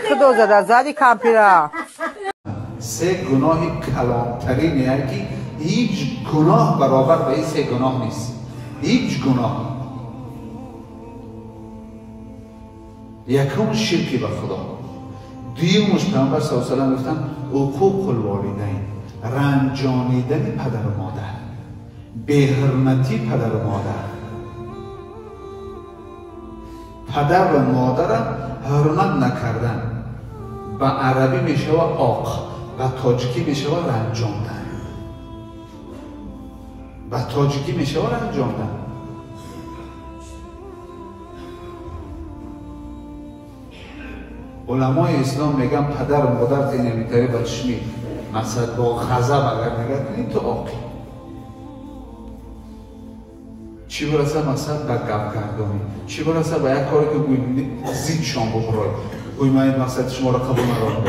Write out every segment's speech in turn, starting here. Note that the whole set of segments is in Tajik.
خدا زده زدی کمپیرا. سه گناه کلانترینه که هیچ گناه برابر به این سه گناه نیست. هیچ گناه. یکم شرکی به خدا، دویمش پیامبر صلی الله علیه و سلم گفتن حقوق الوالدین، رنجانیدن پدر و مادر، بی‌حرمتی پدر و مادر. پدر و مادر حرمت نکردن به عربی میشه آق، به تاجیکی میشه رنجاندن. به تاجیکی میشه رنجاندن. علمای اسلام میگن پدر و مادر تی نمیتری با چشمی مثلا با غضب اگر نگاه کنی تو آقی. چی برسه مثلا به گپ گردانی، چی برسه به یک کاری که گوی زید شام بخورای، گوی من این مقصد شما را قبول ندارم.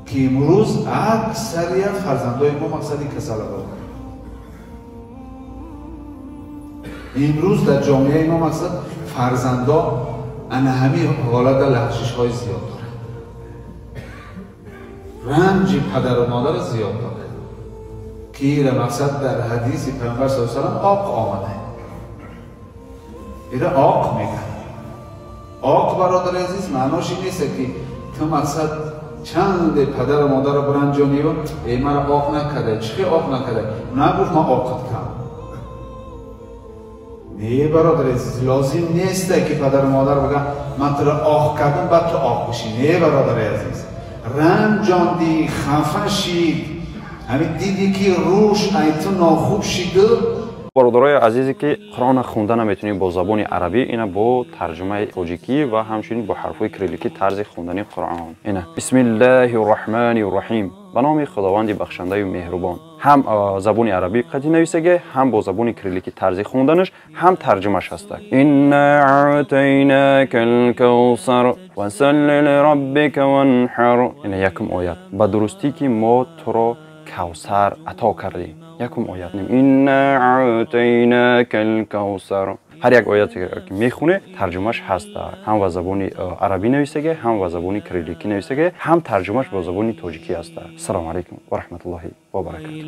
که امروز اکثریت فرزندای ما مقصدی کسل دارن. امروز در جامعه ما مقصد فرزندا انا همی حالت لغزش های زیاد داره، رنج پدر و مادر زیاد داره که ایره مقصد در حدیث پیامبر صلی الله علیه و سلم آق آمده. ایره آق میگن. آق برادر عزیز معناش این نیست که تو مقصد چند پدر و مادر رو برنجانی و ای مرا آق نکرده، چی آق نکرده؟ نگفت ما آقت کردم. نه برادر عزیز، لازم نیست که پدر و مادر بگن من تو را آق کردم بعد تو آق بشی. نه برادر عزیز، رنجاندی، خفه شید، همین دیدی که روش ای تو ناخوب شید. бародарои азизе ки қуръонро хонда наметунем бо забони арабӣ, ина бо тарҷумаи тоҷикӣ ва ҳамчунин бо ҳарфҳои кирилликӣ тарзи хондани қуръон. Ина бисмиллаҳи рраҳмани рраҳим, ба номи худованди бахшандаю меҳрубон. Ҳам забони арабӣ қатъи нависаге, ҳам бо забони кирилликӣ тарзи хонданаш, ҳам тарҷумаш ҳаста. Инна аътайнака алкавсар фасалли лираббика ванҳар. Ина якум оят. Ба дурустӣ ки мо туро кавсар ато кардем. Якум оят. Инна аътайнака алкавсар. Ҳар як ояте ки мехоне тарҷумаш ҳаст, ҳам ба забони арабӣ нависаге, ҳам ба забони кирилликӣ нависаге, ҳам тарҷумаш бо забони тоҷикӣ ҳаст. Ассалому алайкум ва раҳматуллоҳи ва баракатуҳ.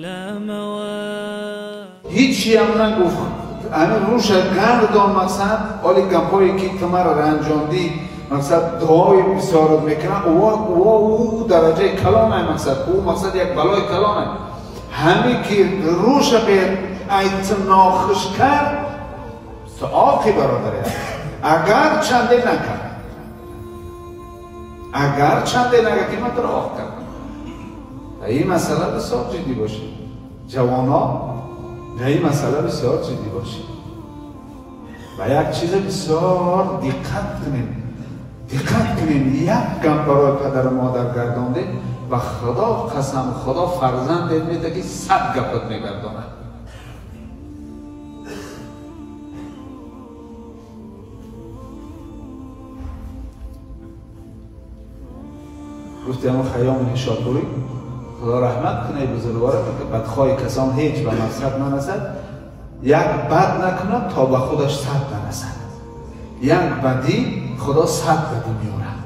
Ҳичи ҳам нагуфт, ҳамин рӯша гардон мақсад, оли гапҳое ки ту маро ранҷондӣ, мақсад дуои бисёрот мекунад, ӯ дараҷаи калонай мақсад, ӯ мақсад як балои калонай. Ҳаме ки рӯша айт нохуш кард, то оқи бародаре, агар чанде накард, агар чанде накард ки ман туро оқ кардам. Ин масъала бисёр ҷиддӣ бошед ҷавонҳо, ин масъала бисёр ҷиддӣ бошед ва як чиз бисёр диққат кунед, диққат кунед. Як гап барои падару модар гардондед, ба худо қасам, худо фарзандет медиҳад ки 100 гапат мегардонад. گفتی اما خیام نشاپوری خدا رحمت کنه بزرگواره که بدخواه کسان هیچ به مقصد نرسد، یک بد نکند تا به خودش 100 نرسد. یک بدی خدا 100 بدی میارد.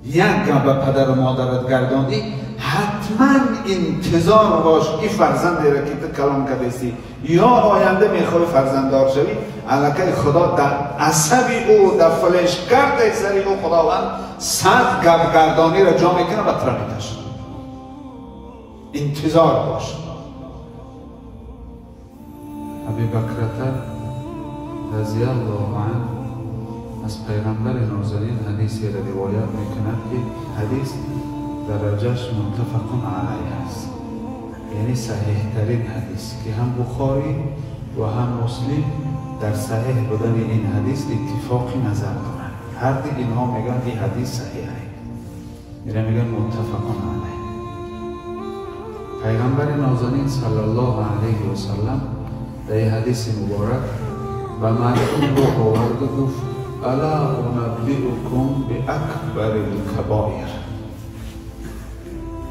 یک گپ به پدر و مادرت گرداندی، حتما انتظار باش این فرزندی را که تو کلام کردی یا آینده میخوای فرزنددار شوی، الکی خدا در عصبی او، در فلش کرده سری او خداوند 100 گپ گردانی را جا میکنه و تر میکشه. انتظار باش. ابی بکرته رضی الله عنه از پیغمبر نازنین حدیثی را روایت میکند که حدیث درجهش متفق علیه است، یعنی صحیح ترین حدیث که هم بخاری و هم مسلم در صحیح بودن این حدیث اتفاقی نظر دارند. هر دو اینها میگن این حدیث صحیح است، یعنی میگن متفق علیه. پیغمبر نازنین صلی الله علیه و سلم در این حدیث مبارک به مردم رو آورد و گفت الا انبئکم باکبر الکبائر.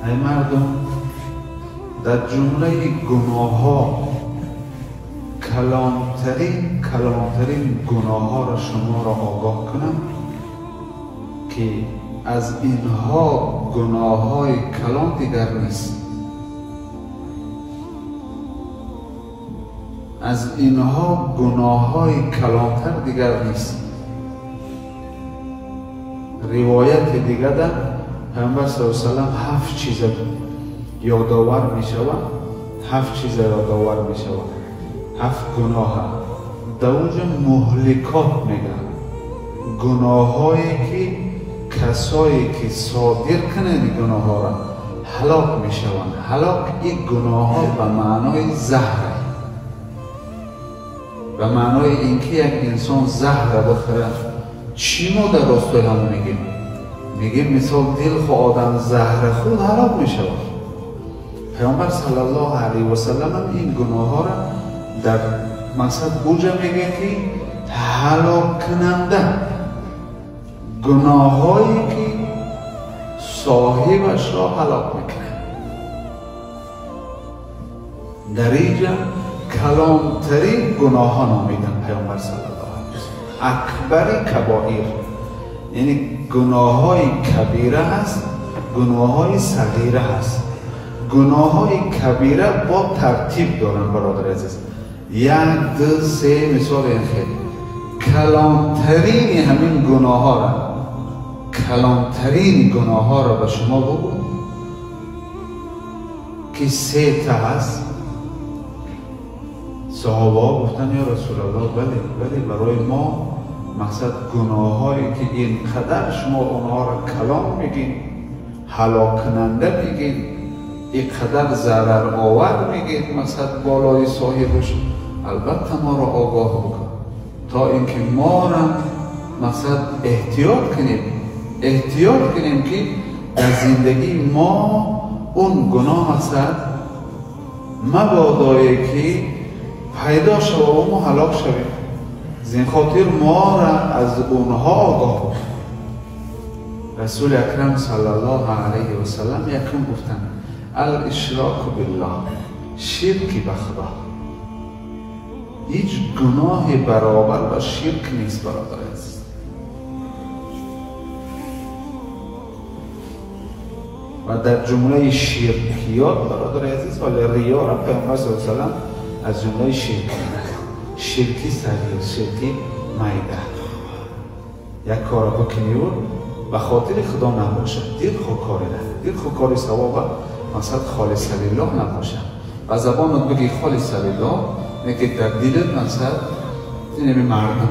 ای مردم در جمله گناه ها کلانترین گناه ها را شما را آگاه کنم که از اینها گناه های کلان دیگر نیست. از اینها گناه های کلانتر دیگر نیست. روایت دیگر در پیامبر صلی الله علیه و سلم 7 چیز یادآور می شود. 7 چیز یادآور می شود. 7 گناه در اونجا مهلکات میگن، گناهایی که کسایی که صادر کنند گناه ها را هلاک می شوند. هلاک این گناه ها به معنای زهره، به معنای اینکه یک انسان زهر بخوره. چی ما در راستای هم میگیم؟ میگیم مثال دل خو آدم زهر خود هلاک می شود. پیامبر صلی الله علیه و سلم هم این گناه ها را در مقصد اوجا میگه که هلاک کننده، گناهایی که صاحبش را هلاک میکنه. در اینجا کلانترین گناه ها نامیدن پیامبر صلی الله علیه و سلم، اکبر کبائر، یعنی گناه های کبیره هست، گناه های صغیره هست. گناه های کبیره با ترتیب دارن برادر عزیز، 1 2 3 مثال این خیلی کلانترین همین گناه ها را، کلانترین گناه ها را به شما بگو که 3 تا هست. صحابه ها گفتن یا رسول الله بله بله، برای ما مقصد گناه هایی که اینقدر شما اونها را کلان میگین، هلاک کننده میگین، اینقدر ضرر آور میگین مقصد بالای صاحبش، البته ما را آگاه بکن تا اینکه ما را مقصد احتیاط کنیم، احتیاط کنیم که در زندگی ما اون گناه مقصد مبادایی که پیدا شود و ما هلاک شویم. زین خاطر ما را از اونها آگاه بکن. رسول اکرم صلی الله علیه و سلم یکم گفتن الاشراک بالله، شرک به خدا. هیچ گناه برابر با شرک نیست برادر عزیز. و در جمله شرکیات برادر عزیز، ولی ریا را پیامبر صلی الله علیه و سلم از جمله شرکی، شرکی صغیر، شرکی میده. یک کار بکنی و به خاطر خدا نباشه، دل خود کاری نه، دل خود کاری ثواب مقصد خالص لله نباشه. و زبانت بگی خالص لله، نه که در دلت مقصد این مردم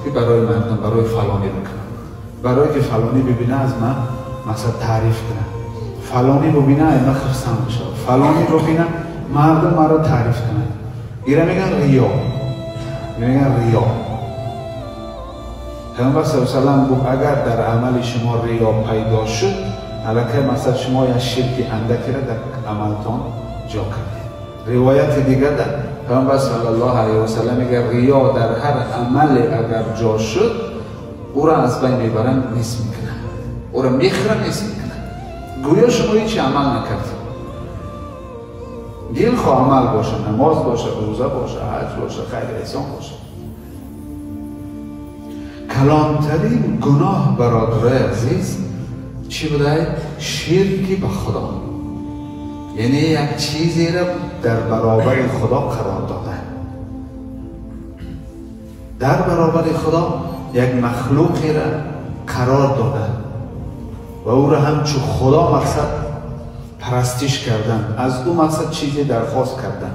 که برای مردم، برای فلانی بکنم، برای که فلانی ببینه از من مقصد تعریف کنه، فلانی ببینه از من خرسند بشه، فلانی ببینه مردم مرا تعریف کنه. ایره میگن ریا، میگن ریا. پیامبر صلی الله علیه و سلم گفت اگر در عمل شما ریا پیدا شد، الکی مقصد شما یک شرک اندکی را در عملتان جا کردید. روایت دیگر در پیامبر صلی الله علیه و سلم میگه ریا در هر عمل اگر جا شد، او را از بین میبرن، نیست میکنن، او را میخرن، نیست میکنن. گویا شما هیچ عمل نکردید. دل خواه عمل باشه، نماز باشه، روزه باشه، حج باشه، خیر احسان باشه. کلانترین گناه برادر عزیز چی بوده؟ شرکی به خدا، یعنی یک چیزی را در برابر خدا قرار دادن. در برابر خدا یک مخلوقی را قرار دادن و او را همچو خدا مقصد پرستش کردن، از او مقصد چیزی درخواست کردن.